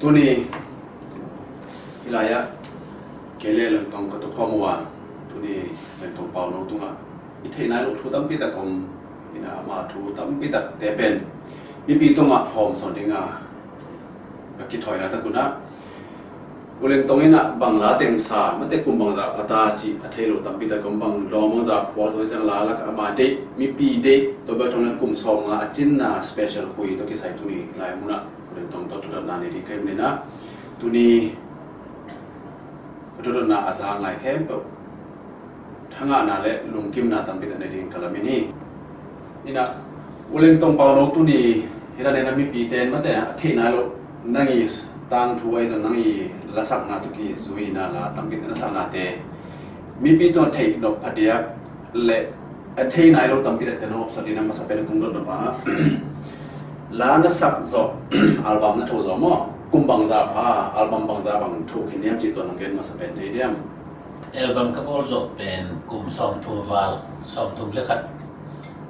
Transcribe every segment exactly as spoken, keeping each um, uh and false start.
Tuni hih lai-ah kei le Lengtong ka tukhawm uh a, tuni Lengtong Pauno tungah i theih nai loh thu tampi tak om. Inah ama thu tampi takte pen mipi tungah hawm sawn dinga ka kithoina tak unah U Lengtong inah bang la teng sa, mate kum bangzah pha ta cih a thei lo tampi tak om, bang dawng bangzah phual tawh ciang la lak ama deih, mipi deih, tua bek tawh kum sawmnga a cinna special khui tawh kisai tuni lai munah U Lengtong tawh thudotna nei ding ka hih manin ah, tuni thudotna a za ngai khempeuh thangahna le lungkimna tampi tak nei ding ka lamen hi. Inah U Lengtong Pauno tuni hih lai-ah na mipite in mate a theih nai loh nang i tangthu ahi zong nang i lasakna tawh kizuina la tampi tak na saknate mipi tungah theih nop phadiak le a thei nai lo tampi takte na hopsak ding a masa pen kong dot nop a, la na sak zawh, album na tho zawh maw? Kum bangzah pha, album bangzah bang tho khin hiam cih tua nong gen masa pen thei diam? Album ka bawl zawh pen kum sawmthum val, sawmthum le khat,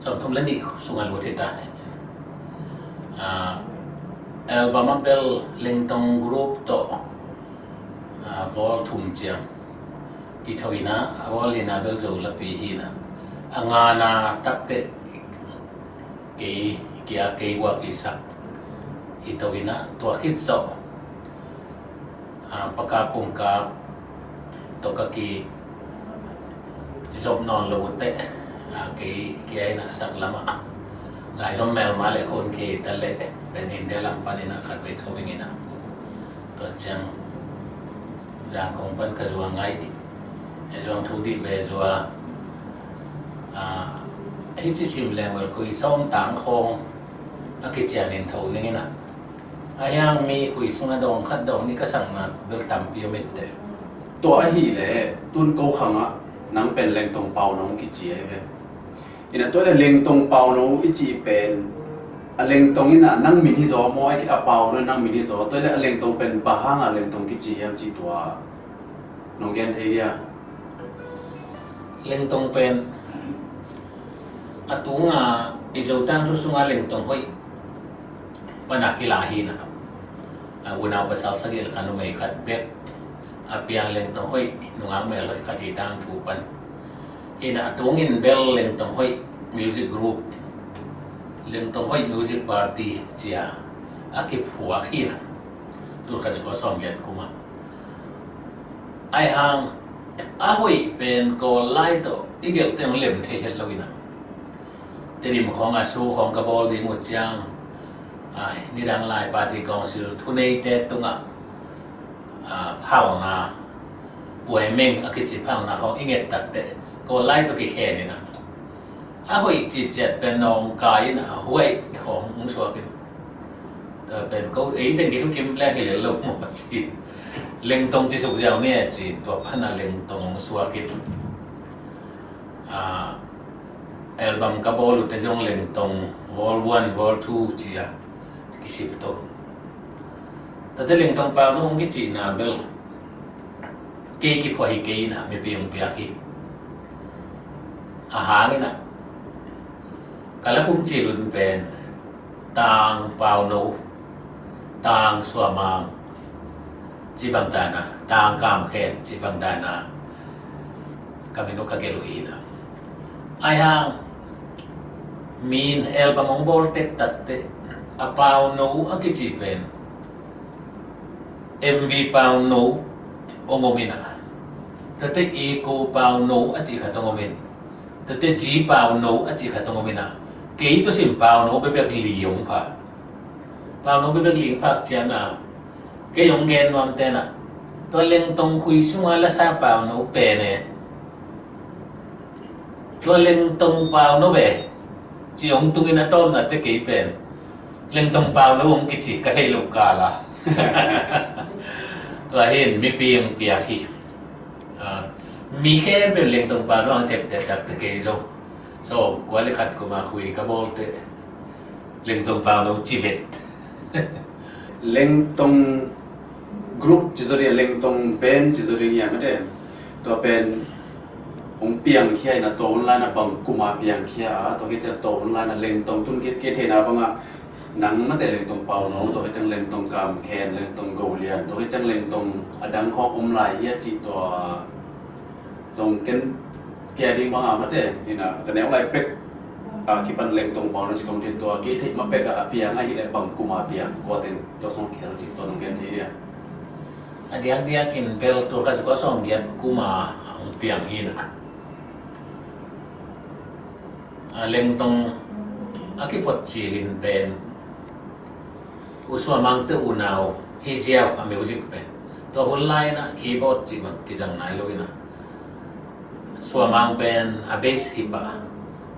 sawmthum le nih sungah lut hi ta. Ah, album ah bel Lengtong Group tawh, ah, volume thum ciang kitho inah, a volume lina bel Zo lapi hi inah, a ngana takteh kei kia, kei guak i sak hi to inah, tua khit zawh, ah, Pa Kap Pum Kap tawh ka kizop nawn lo uh teh, ah, kei kia inah sak lamah laizom melma le khun kei ta leh pen India lam pan inah khatvei tho ing inah, tua ciang Zangkong pan ka zuang ngai, e zuang thu dih ve zua. Ah, hih ci sim leng bel khui sawm tang khawng a kician in tho ning inah, a hiang mi khui sungah dawng khat dawng nih ka sakna bel tampi om in teh. Tua ahih leh tun ko khangah nang pen Lengtong Pauno kici ahi ve. Inah tua le Lengtong Pauno i cih pen a Lengtong inah nang min hi zaw maw, a Pauno nang min hi zaw, tua le a Lengtong pen bang hanga Lengtong kici hiam cih tua nong gen thei dia? Lengtong pen a tunga i Zo tangthu sunga Lengtong hoih pana kila hi inah, a unau pasal sagih le kha numei khat bek a piang Lengtong hoih, nungak mel hoih khat hi tangthu pan. Inah a tungin bel Lengtong hoih music group, Lengtong hoih music party cia a kiphuak hi inah, tul khat za kua sawmgiat kumah. Ahi hang a hoih pen Kawl lai tawh i gelh teng lem thei het lo inah, Tedim khawng a su khawng ka bawl ding uh ciang, ai, nidang lai party council thuneite tungah, ah, phalna, puaimeng a kici phalna khawng i nget takteh Kawl lai tawh kikhen inah, a hoih ciciat pen nawngkai inah a huaih khawng hong suak in. Tua pen ko ei teng kithukim leng hi lel lo maw a ci. Lengtong ci suk ziau ni a ci, tua pana Lengtong hong suak in. Ah, album ka bawl uh teh zong Lengtong Vol One, Vol Two ci a kisim to. Tate Lengtong Pauno hong kicihna bel kei kiphuah hi kei inah, mipi hong piak hi. A hang inah ka la khum cil un pen Tang Pauno, Tang Suamang ci bang dan a, Tang Kam Khen ci bang dan a ka min uh ka gelh uh hi inah. Ahi hang min album hong bawl tek takteh a Pauno a kici pen M V Pauno hong om inah, tate Iko Pauno a cih khat hong om in, tate G Pauno a cih khat hong om inah, kei tawh sim Pauno bekbek li hong phak. Pauno bekbek li hong phak ciang a, kei hong gen nuam teh inah, tua Lengtong khui sunga lasa Pauno pen e, tua Lengtong Pauno ve ci hong tung in, a tawpna teh kei pen Lengtong Pauno hong kici ka thei lo kal a. Tua hi in mipi hong piak hi. Ah, mi khempeuh Lengtong Pauno hong cep teh tak teh kei zong sawmkua le khat kuma khui ka bawl teh Lengtong Pauno ci vet. Lengtong group ci zaw ding, Lengtong band ci zaw ding hiam, mate. Tua pen hong piangkhia inah, tua hun lai-in ah bang kuma piangkhia a, tua khit ciang tua hun lai-in ah Lengtong tun kei, kei theihna bangah Nang mate Lengtong Pauno, tua khit ciang Lengtong Kamkhen, Lengtong Golian, tua khit ciang Lengtong a dang khawng om lai hi a cih tua zong ken kia ding bang a mate, ina ka neu lai pek a kipan Lengtong Pauno ci kong din tua kei theih ma pek a piang ahih leh bang kum a piang, kua teng tua song khel cih tua nong gen thei dia. A diakdiakin bel tul khat za kua sawm giat kum a hong piang hi na. A Lengtong a kiphot cilin pen U Sua Mang te unau hi ziau a music pen. Tua hun lai in a keyboard cih bang kizang nai lo in a, Sua Mang pen a bass hi pah.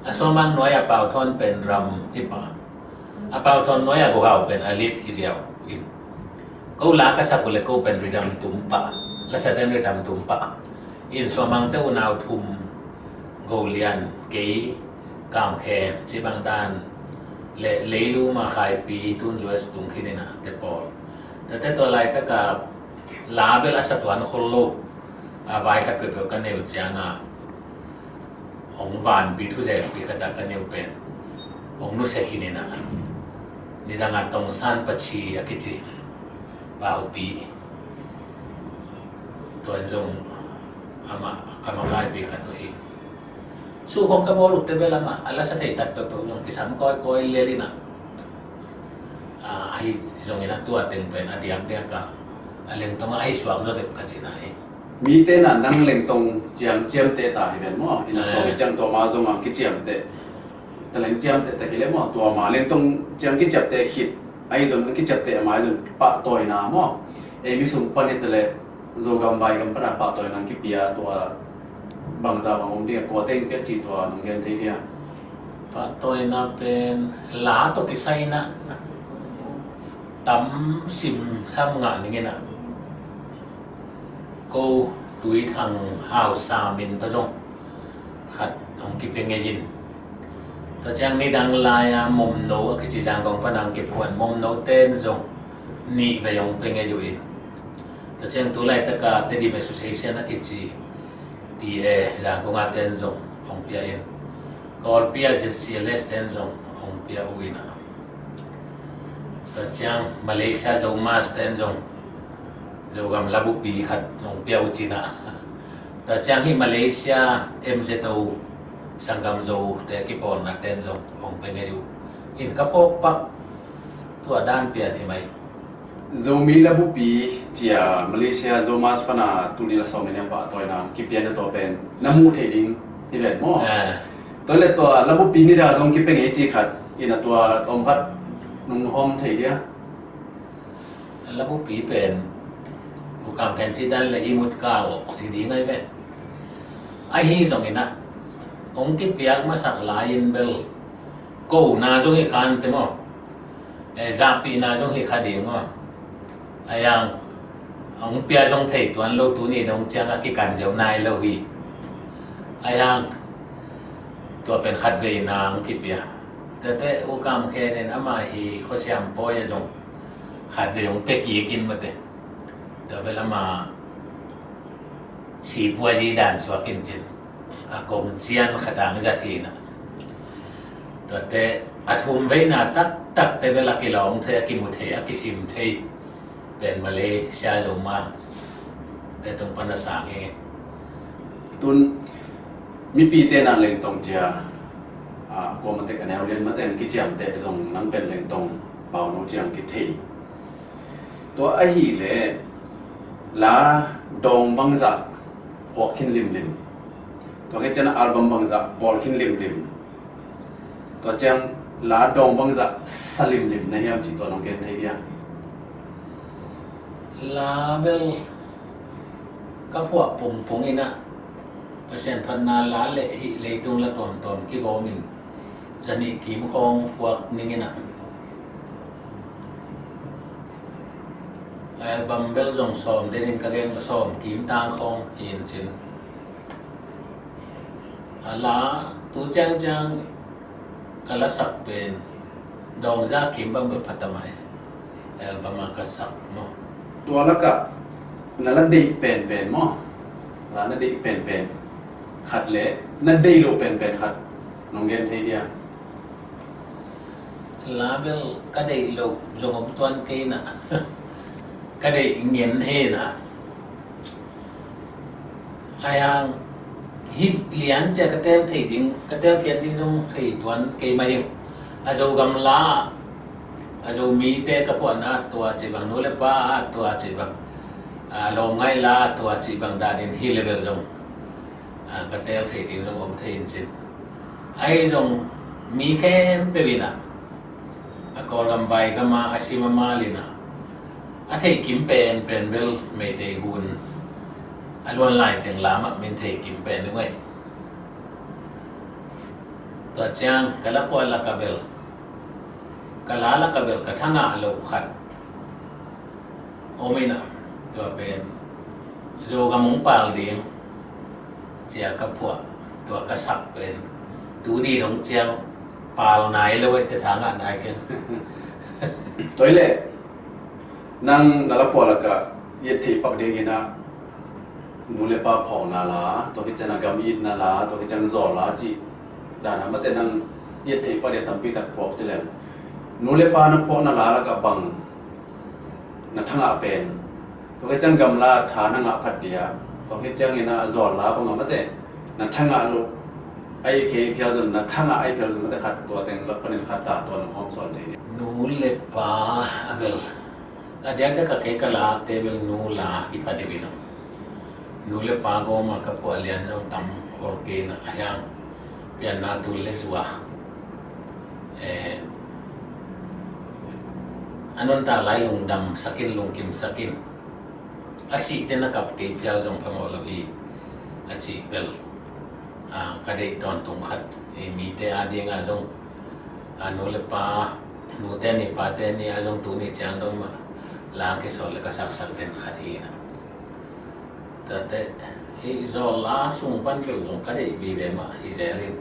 A Sua Mang nuai a Pau Thawn pen drum hi pah. A Pau Thawn nuai a Go Hau pen a lead hi ziau in. Ko la ka sak uh leh ko pen rhythm tum pah, lasa ten rhythm tum pah. In Sua Mang te unau thum, Golian, kei, Kamkhen, cih bang dan leh Leilum a Khaipi, tun U S tung khin in a te pawl. Tua te tua laitak a la bel a sa tuan khol lo a, vai khat peuhpeuh ka neu ciang a hong vanpi thuzekpi khat a ka neu pen hong nusia khin in a, nidang a Tongsan Pachi a kici paupi, tua in zong amah ka makaipi khat uh hi. Su khong ka bawl uh te bel amah a lasa thei khat peuhpeuh zong kisam kawikawi lel in a, a, ahi zongin a tua teng pen a diakdiak a, a Lengtong a ahi suak zaw deuh ka cihna hi. Mite na nang Lengtong ciang ciamteh ta hi ven maw? Ina tawh hi ciang tua ma zong ang kiciamteh. Taleng ciamteh ta kileh maw? Tua ma Lengtong ciang kiciamteh khit ahi zon, ang kiciamteh ma ahi zon pahtawina maw? Ei mi sung pan hi taleh Zogam vaigam pana pahtawina ang kipia tua bangza bang om ding a, kua teng piak cih tua nong gen thei dia? Pahtawina pen la tawh kisai in a tam sim tham ngah ning in a, ko Tui Thang Hau Sam in tawh zong khat hong kipia ngei in. Tua ciang nidang lai a Momno a kici Zangkong pana hong kiphuan Momno ten zong nih vei hong pia ngei uh in. Tua ciang tu laitak a Tedim Association a kici T A Zangkong a ten zong hong pia in. Kawlpi a Z C L S ten zong hong pia uh in a. Tua ciang Malaysia Zomas ten zong Zogam labupi khat hong pia uh cin a. Tua ciang hih Malaysia M Z O Sanggam Zo te kipawlna ten zong hong pia ngei uh in ka phawk pak tua dan pian hi mai. Zomi labupi cia Malaysia Zomas pana tuni la sawm ni a pahtawina kipian a tua pen na muh theih ding hi ven maw? Ah. Tua le tua labupi nida zong kipia ngei ci khat in a tua tom khat nung hawm thei dia. Labupi pen U Kam Khen ci dan le i mut kal hi ding ai ve. Ahi zongin a hong kipiak masak lai-in bel kona zong hi khan te maw? Eh, zakpihna zong hi kha ding maw? Ayang hong pia zong thei tuan lo, tuni dong ciang a kikan zeu nai lo hi. Ayang tua pen khat veina hong kipia. Tete U Kam Khen in ama hi khuasiam pawi a zong khat vei hong pia kik in mate. Tua bel ama sipuazi dan suak in cin a kong cian khatang zat hi na. Tuate a thum veina taktak te bel a kilawng thei, a kimu thei, a kisim thei pen Malaysia Zoma te tung pan a sang hi. Tun mipi te na Lengtong cia a kuamatek a neu lian mateng kiciamteh zong nang pen Lengtong Pauno ciang kithei. Tua ahih leh la dawng bangzah khuak khin limlim. Tua khit ciang album bangzah bawl khin limlim. Tua ciang la dawng bangzah sa limlim na hiam cih tua nong gen thei dia? La bel ka phuah pongpong in a, Pasian phatna la leh hih leitung la tuamtuam kigawm in zanih kim khawng phuak ning in a. Album bel zong sawm den in ka gen, sawm kim tang khawng hi in cin. A la tu ciangciang ka lasak pen dawng za kim bang bel phatamai. Album a ka sak maw? Tua lakah na la deih penpen maw? La na deih penpen khat le na deih lo penpen khat nong gen thei dia? La bel ka deih loh zong om tuan kei na. Ka deih ngen hi na. Ahi hang hih lian cia ka tel thei ding, ka tel khiat ding zong thei tuan kei mah ing. A Zogam la, a Zomite ka phuahna ah tua ci bang, nu le pa ah tua ci bang, a lawmngaih la ah tua ci bang danin hih level zong, a, ka tel thei ding zong om thei in cin. Ahi zong mi khempeuh in ah, a Kawlgam vai gam a a sim a mal in ah, a theih kim penpen bel Meitei hun a luan lai teng la mah min theih kim pen uh ngai. Tua ciang ka la phuah lak ah bel, ka la lak ah bel ka thangah loh khat om in ah, tua pen Zogam hong pal ding cia ka phuah, tua ka sak pen tuni dong ciang pal nai lo, ei te thangah nai ken. Tua hi leh nang na la phuah lak ah i et theih pak ding in ah, nu le pa phawkna la, tua khit ciang a gam itna la, tua khit ciang zawl la cih dan a, mate nang i et theih pak ding a tampi tak phuak ci leng, nu le pa na phuahna la lak ah bang na thangah pen, tua khit ciang gam la tha na ngah phat ding a, tua khit ciang in ah zawl la bang a, mate na thangah loh, ahi kei phial zong na thangah, ahi phial zong mate khat, tua teng lak panin khat ta, tua nong hawm sawn thei ding. Nu le pa a bel, a diakdiak a kei ka lakte bel nu la hi pha deuh in ah, nu le pa gawm a ka phuah lian zong tam khol kei na, ahi hang pianna tul le zua, eh, a nuntak lai lungdam sak in, lungkim sak in, a sihte na kap kei phial zong phamawh lo hi, a cih bel, a, ka deih tawntung khat. I mite a ding a zong, a, nu le pa, nute ni pate ni a zong tuni ciang dong mah la kisawl le ka saksak den khat hi na. Tate, hih zawl la sung pan keu zong ka deih vive mah hi zel in.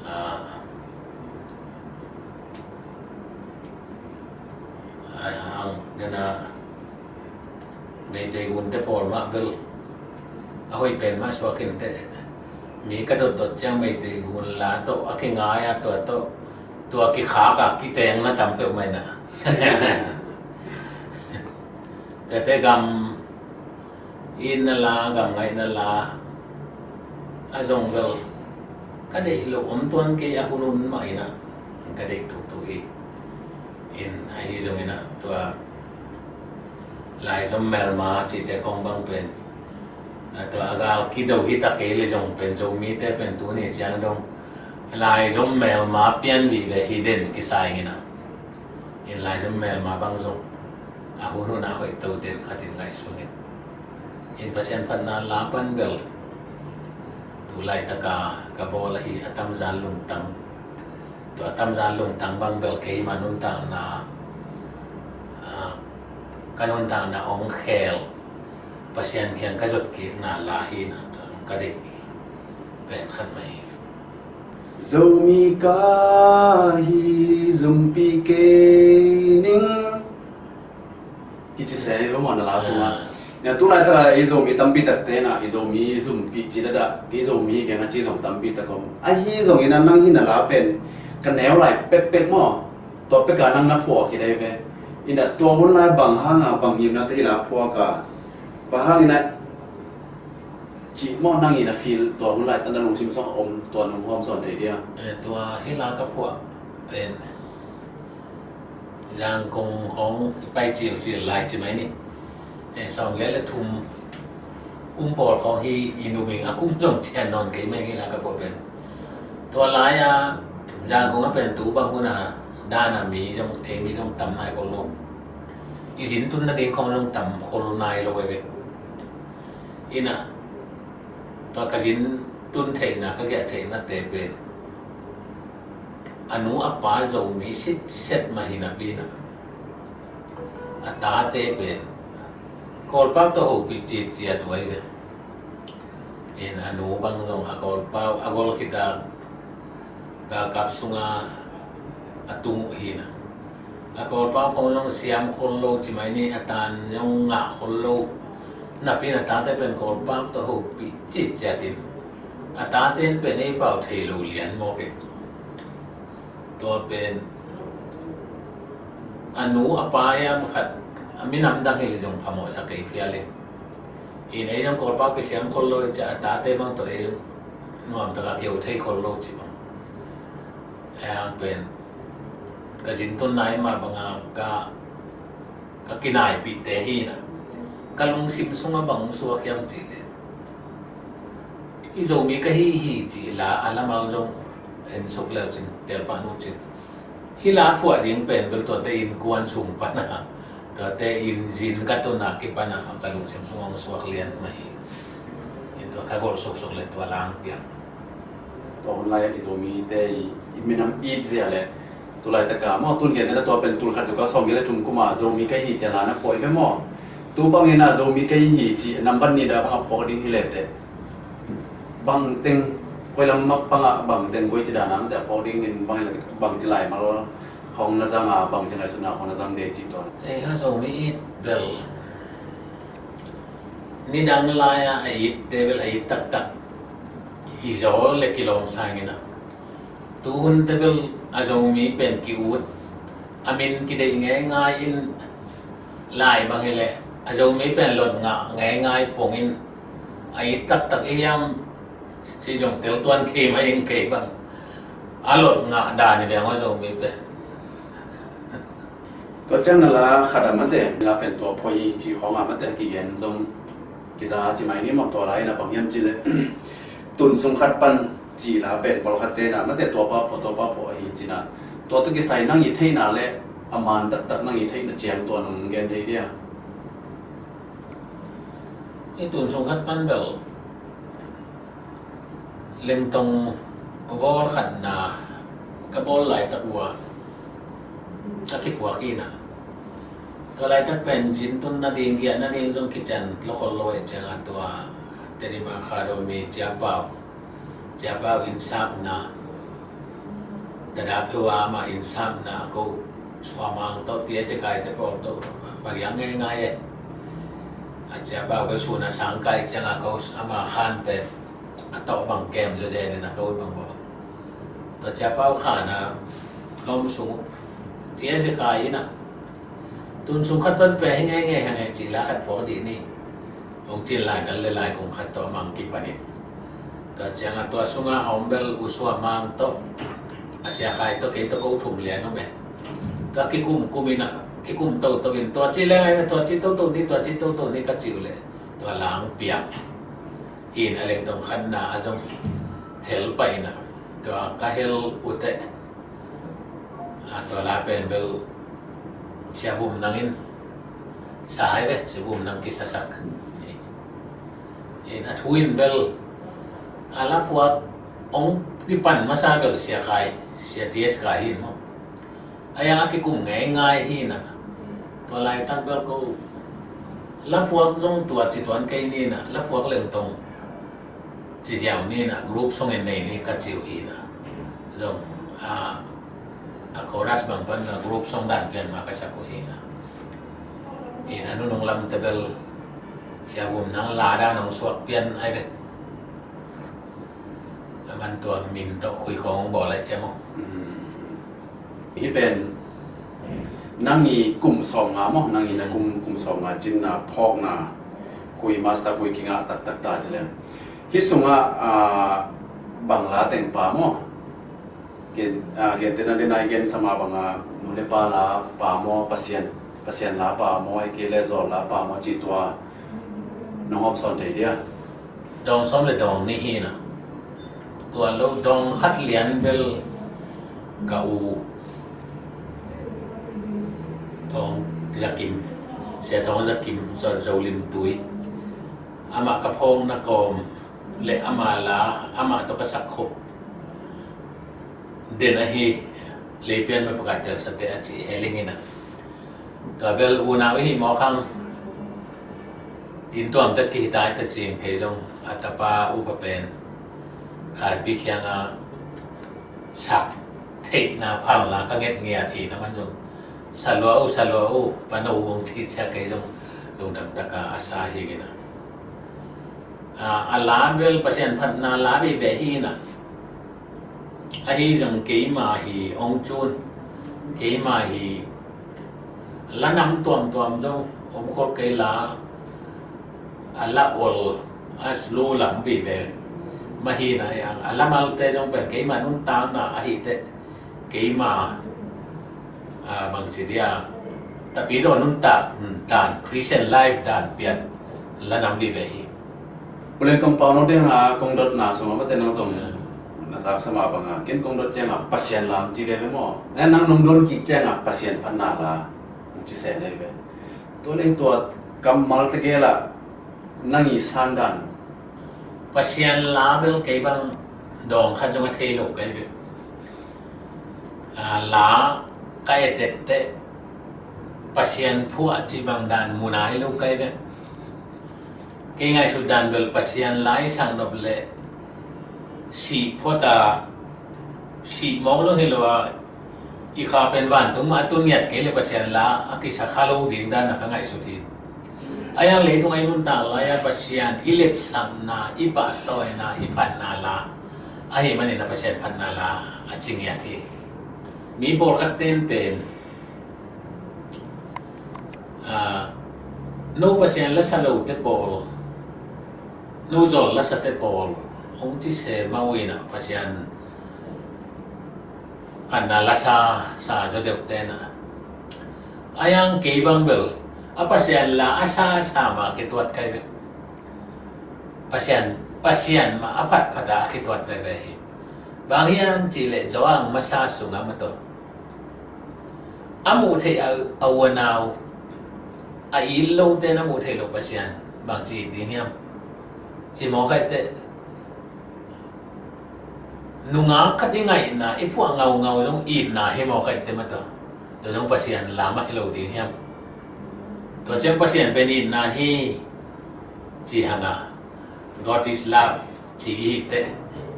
A, a hang den a Meitei gunte pawl mah bel a hoih pen mah suak in teh, mi ka dotdot ciang Meitei gun la tawh a kingai a, tua tawh tua kikhak a kiteng na tam peuhmah in ah. Tate gam itna la, gam ngaihna la a zong bel ka deih loh om tuan kei, a hun hun mah in ah ka deih tutu hi. In ahi zong in ah tua laizom melma cihte khong bang pen, a tua a gal kido hi ta kei le zong pen Zomite pen tuni ciang dong laizom melma pian vive hi den kisai in ah. In laizom melma bang zong a hun hun a hoih to den khat in ngaihsun in. In Pasian phatna la pan bel tu laitak a ka bawl ahi a tamzan lungtang, tua a tamzan lungtang bang bel keima nuntakna, a, ka nuntakna hong khel Pasian kiang ka zot kikna la hi na, tua zong ka deih pen khat mah hi. Zomi ka hi, zumpi kei ning, kici se lo maw na la sungah. Ah. Na tu laitak a i Zomi tampi takte na i Zomi zumpi ci dada, i Zomi kiang a ci zong tampi tak om. Ahi zong in ah nang hi na la pen ka neu lai pekpek maw. Tua pek a nang na phuah kidai ve. In ah tua hun lai bang hang a, bang ngimna tawh i la phuak a, bang hang in ah cih maw, nang in a feel, tua hun laitak na lungsim sung a om, tua nong hawm sawn thei dia. Eh, tua hi la ka phuah pen Zangkong khong pai cilcil lai ci mai ni. Eh, sawm le thum kum pawl khong hi i numing a kum zong cian nawn kei mai hi la ka phuah pen. Tua lai a Zangkong a pen tu bang hun a dan a mi zong, ei mi zong tam nai khol lo. I zin tun nading khong zong tam khol nai lo ve. In ah tua ka zin tun theihna, ka giah theihnate pen a nu a pa Zomi sitset mah hi napi in ah a tate pen Kawlpau tawh hopih citciat uh ahi ve. In a nu bang zong a Kawlpau a gol khit a galkap sunga a tung uh hi na. A Kawlpau khong zong siam khol lo ci mai ni, a tan zong ngah khol lo. Napi in a tate pen Kawlpau tawh hopih citciat in a tate in pen ei pau thei lo lian mawk e. Tua pen a nu a pa hiam khat a minam dang hi leh zong phamawhsa kei phial in. In ei zong Kawlpau kisiam khol lo i ciah a tate bang tawh ei nuam taka keu thei khol lo ci bang. Ei hang pen ka zin tun nai mah banga ka ka kinaipihte hi na. Ka lungsim sungah bang suak hiam cih leh i Zomi ka hi hi cih la a lamal zong en suk leu cin, telpah nu cin. Hi la phuah ding pen bel tuate innkuan sung pana, tuate inn zin ka tuna kipana ka lungsim sungah hong suak lian mah hi. In tua ka golh suksuk le tua lang piang. Tua hun lai i Zomite i, i minam it zia le tulai taka maw tun gen na tua pen tul khat zu ka sawm le thum kuma Zomi ka hi cia la na poi ve maw? Tu bangin a Zomi ka hi hi ci nambat ni da bang a phawk ding hi le te. Bang teng koi lam mak panga bang teng koi ci dana mate a phawk ding in bang in bang ci lai mal khong na zang a bang ci ngai suna khong na zang de ci tua. Ei ha Zomi it bel nidang lai a a it te bel a it taktak i zaw le kilawm sangin a. Tuhun te bel a Zomi pen ki-ut a min kideih ngeingai in lai bang hi leh a Zomi pen lot ngah ngeingai pongin a it taktak i hiam ci zong tel tuan kei mah in kei bang a lot ngah dan i veng a Zomi pen. Tua ciang na la khat a mate la pen tua phoih ci khawng a mate kigen zong kiza ci mai ni maw tua lai na bang hiam ci le tun sung khat pan ci la pen pawlkhat te na mate tua pa pho tua pa pho ahi cina tua tu kisai nang i theihna le a man taktak nang i theihna ciang tua nung gen thei dia. I tun sung khat pan bel lengtong bawl khatna ka bawl laitak uh a ka kiphuak hi na. Tua laitak pen zin tun nading giah nading zong kician lo khol lo e cianga tua Tedim a kha do mi ciapau ciapau innsakna dada pheu a amah innsakna ko suamang tawh tia sikai te pawl tawh magiang ngeingai e. A ciapau ko sun a sangkai cianga ko ama khan pen a tawh bang kem zazen in a ko bang bang tua ciapau khan a ka om sung tia sikai in a Tun sung khat pan pia hi ngei ngei hi ngei cih la khat phuak dih ni. Hong cin lai dal le lai kong khat tawh a mang kipanin. Tua ciangah tua sungah a om bel u sua mang tawh a sia khai tawh kei tawh ko thum lian om e. Tua kikum kum inah kikum toto in tua ci le ngai tua ci toto ni tua ci toto ni ka ci uh le tua lang piang. Hin a lengtong khatna a zong hel pah inah tua ka hel uteh. A tua la pen bel sia vum nangin sa ai ve, sia vum nang kisasak. In a thu in bel a la phuak ong kipan masa bel sia khai, sia T S khai hin maw. A yang a kikum ngei ngai hinah tua laitak bel ko la phuak zong tua ci tuan kei ninah la phuak lengtong. Ci ziau ni na group song in nei ni ka ci uh hi na. Zong a, a chorus bang pan na group song dan pian ma ka sak uh hi na. In a nunung lam te bel sia gum nang la dan ong suak pian ai ve. A man tua min tawh khui khong bawl ai ciam uh. Hi pen nang i kum sawm nga maw, nang i na kum kum sawm nga cin na phawk na khui master khui kingah taktak ta ci lem. Hi sungah bang la teng pa maw? Gen tena dena i gen sama banga nu le pa la pa maw, Pasian Pasian la pa maw, i ke le zawl la pa maw ci tua nong hawm sawn thei dia. Dawng sawm le dawng nih hi na. Tua lo dawng khat lian bel ka u Thawng Zakim, Sia Thawng Zakim, Zo Lim Tui. Amah ka phawkna kawm le amah la amah tawh ka sak khop den ahi leipian ma pakai telsate a ci heling ina. Tua bel unau ihi mawk hang in tuamte kihitai ta cing thei zong a tapa upa pen khaipi khianga sak theihna phalna ka nget ngiat hi na man zong salua u salua u pano u hong ci cia kei zong lungdam taka a sa hi gina. A la bel Pasian phatna la bei be hi na. Ahi zong keima hi ong cun, keima hi la nam tuamtuam zong om khol kei la, a la ol a lu lam vive. Mahina yang a la malte zong pen keima nuntakna ahi teh keima, a, bangci dia, tapi daw nuntak, hmm, dan Christian life dan pian la nam vive hi. Pu Lian Tong Pau, no ding a kong dotna sungah mate nang zong na zaksa mah bangah ken kong dot ciangah Pasian lam ci veve maw? Eh, nang nong don kik ciangah Pasian phatna la ci se nei ve. Tua leng tua kammal tegel ah nang i sandan. Pasian la bel kei bang dawng khat zong a thei lo kai ve. A, la ka etette Pasian phuah ci bang dan mu nai lo kai ve. Kei ngaihsut dan bel Pasian la i sang nop le sih phota, sih mawk lo hi lo a, i kha pen vantung mah a tun ngiat kei le Pasian la a kisa kha lo ding dan a ka ngaihsut hi. A yang leitung a i nuntak lai a Pasian i letsakna, i pahtawina, i phatna la ahi manin a Pasian phatna la a ci ngiat hi. Mi pawlkhat tenpen, a, no Pasian la sa lote pawl, no zawl la sate pawl hong ci se mawina Pasian phatna la sa, sa zaw deuh tena. A yang kei bang bel a Pasian la a sa sa ma kituat kai ve. Pasian, Pasian ma a phat phat a kituat kai ve hi. Bang hiam ci le zawang masa sunga mato a muh theih a, a uanau a it lote na muh theih lo Pasian bang ci ding hiam? Ci mawk aih teh nungak khat i ngaihna i phuah ngaungau zong itna hi mawk aih teh mato. Tua zong Pasian lam a hi lo ding hiam? Tua ciang Pasian pen itna hi ci hanga God is love ci i hi teh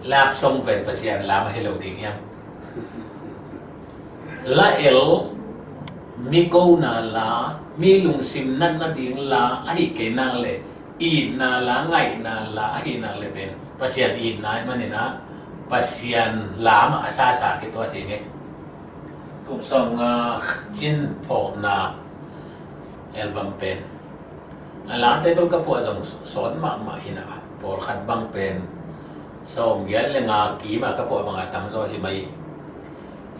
love song pen Pasian lam a hi lo ding hiam? La el, mi kona la, mi lungsim natna ding la ahi kei nak le, itna la, ngaihna la ahi nak le pen Pasian itna i manin a Pasian lam a sasa kituat hi ngei. Kum sawm nga cin phawkna album pen a late bel ka phuah zong sawt mahmah hi na, pawlkhat bang pen sawm giat le nga kim a ka phuah bang a tamzaw hi mai.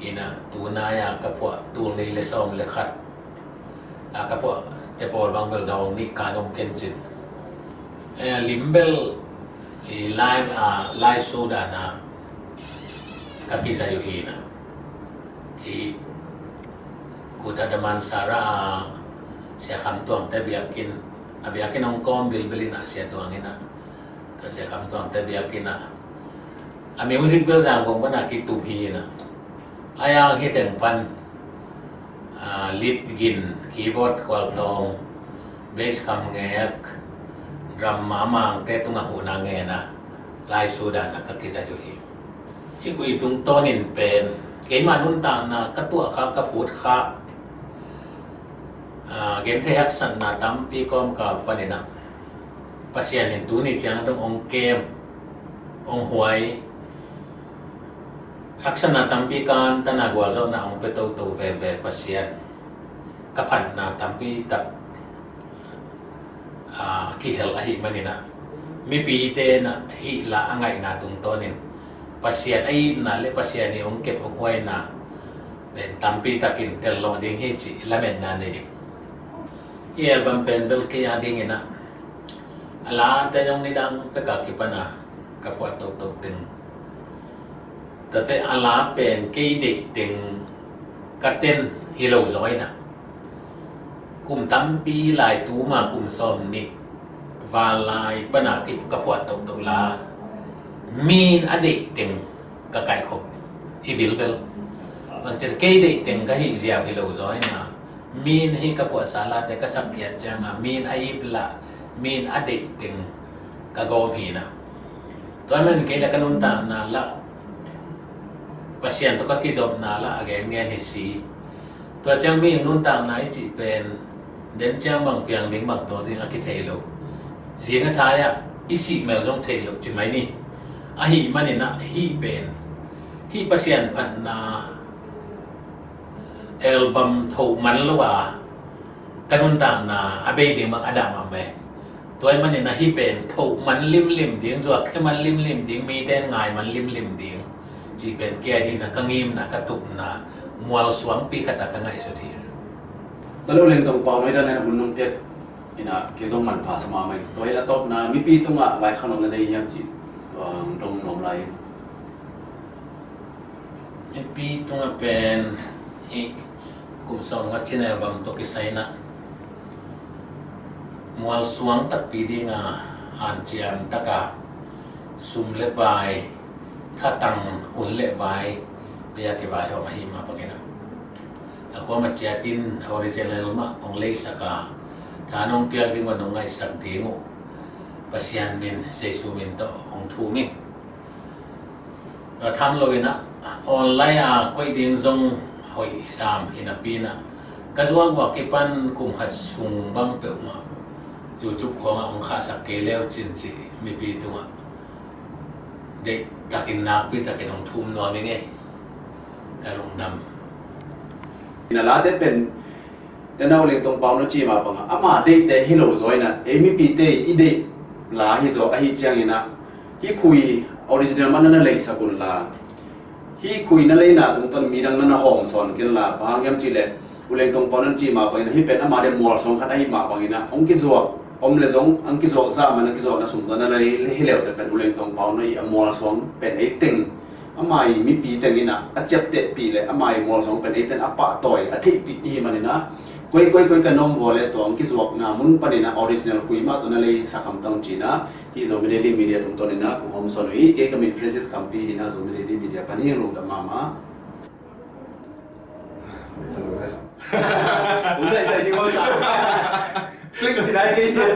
Hi na, tunai a ka phuah tul nih le sawm le khat a ka phuah te pawl bang bel dawng nih kan om ken cin. Eh, lim bel i lai, a, lai Sudan a ka kizai uh hi na. I Kuta Damansara a Sia Kham Tuang te biakinn, a biakinn hong kawm bilbil in a Sia Tuang in a, ka Sia Kham Tuang te biakinn a, a music bel Zangkong pan a kitup hi in a. A yang hi teng pan, a, lead gin, keyboard Khual Tawng, bass Kham Ngek, drum Mamang te tungah huhna ngen a lai Sudan a ka kizai uh hi. Hih khui tungtawnin pen keima nuntakna ka tuah kha, ka phut kha, a, genthei haksatna tampi kawmkal panin a Pasian in tuni ciang a dong hong kem, hong huai, haksatna tampi kan tana gualzawhna hong pia toto veve Pasian. Ka phatna tampi tak a, kihel ahih manin a, mipite na hih la a ngaihna tungtawnin Pasian a itna le Pasian i hong kep hong huaina pen tampi takin tel lawh ding hi cih lametna nei. Hih album pen bel kei a dingin a, a late zong nidang peka kipan a ka phuah toto teng. Tate a la pen kei deih teng ka ten hi lo zaw in a, kum tampi lai tuma kum sawm nih val lai pana ka phuah tohtoh la, min a deih teng ka kaihkhop hi bilbel. Bangci kei deih teng ka hih ziau hi lo zaw in a, min hi ka phuahsa late ka sak kiat cianga min a ip lah, min a deih teng ka gawm hi na. Tua man kei le ka nuntakna lah, Pasian tawh ka kizopna lah a genngen hi si. Tua ciang mi nuntakna i cih pen den ciang bang piang ding bang taw ding a kithei lo. Zing a thai ah i sih mel zong thei lo ci mai ni. Ahih manin ah hih pen Hih Pasian phatna album thoh man lo a, ka nuntakna a bei ding bang a dah mahmah hi. Tua ahih manin a hih pen thoh man limlim ding, zuak khia man limlim ding, mite in ngai man limlim ding cih pen kei adingin a ka ngimna, ka tupna mualsuangpi khat a ka ngaihsut hi. Tua leh U Leng Tong Pau, no i dan in hun nong piak in a kei zong manpha sa mahmah ing. Tua hi a tawpna mipi tungah laikhak nop na nei hiam cih tua dong nuam lai ing. Mipi tungah pen hih kum sawm nga cin album tawh kisai in a mualsuang takpi ding a hanciam tak a sum le pai, thatang, hun le vai bei a kivaihawm ahih mah bangin a, a kuamah ciatin original mah hong leisak a, tha nong piak ding uh, nong ngaihsak ding uh Pasian min, Jesu min tawh hong thum ing. A tham loin a online a koih ding zong hoih sam hi napi in a, ka zuak uh a kipan kum khat sung bang peuhmah YouTube khawngah hong khahsak kei leu cin cih mipi tungah deih takin, nakpi takin hong thum nuam ing ei. Ka lungdam. Na late pen na, U Leng Tong Pau na cih mah bangin ama deihte hi lo zaw in a, ei mipite i deih la hi zaw ahih ciangin a, hih khui original mah na na leisak un la, hih khui na leina tungtawn midang na na hawm sawn kei in la. Bang hang hiam cih leh U Leng Tong Pau na cih mah bangin a, hih pen ama deih mualsuang khat ahih mah bangin a, hong kizuak om leh zong, hong kizuak zah man a kizuakna sung tawh na lei hi leu te pen U Leng Tong Pau na i a mualsuang pen ei teng, ama i mipi teng in a, a ciaptehpih leh ama i mualsuang pen eite in a pahtawi a theihpih i hih manin a, koi koi koi ka na om vua leh tua hong kizuakna mun panin a original khui mah tawh na leisak hamtang ci in a, hih Zomi Daily Media tungtawn in a kong hawmsawn uh hi. Kei ka min Francis Kampi hi in a, Zomi Daily Media pan hi, lungdam mahmah. Ui, ui, ui. Ui, sai, sai, di ko sa. Klik ci nai kei sia.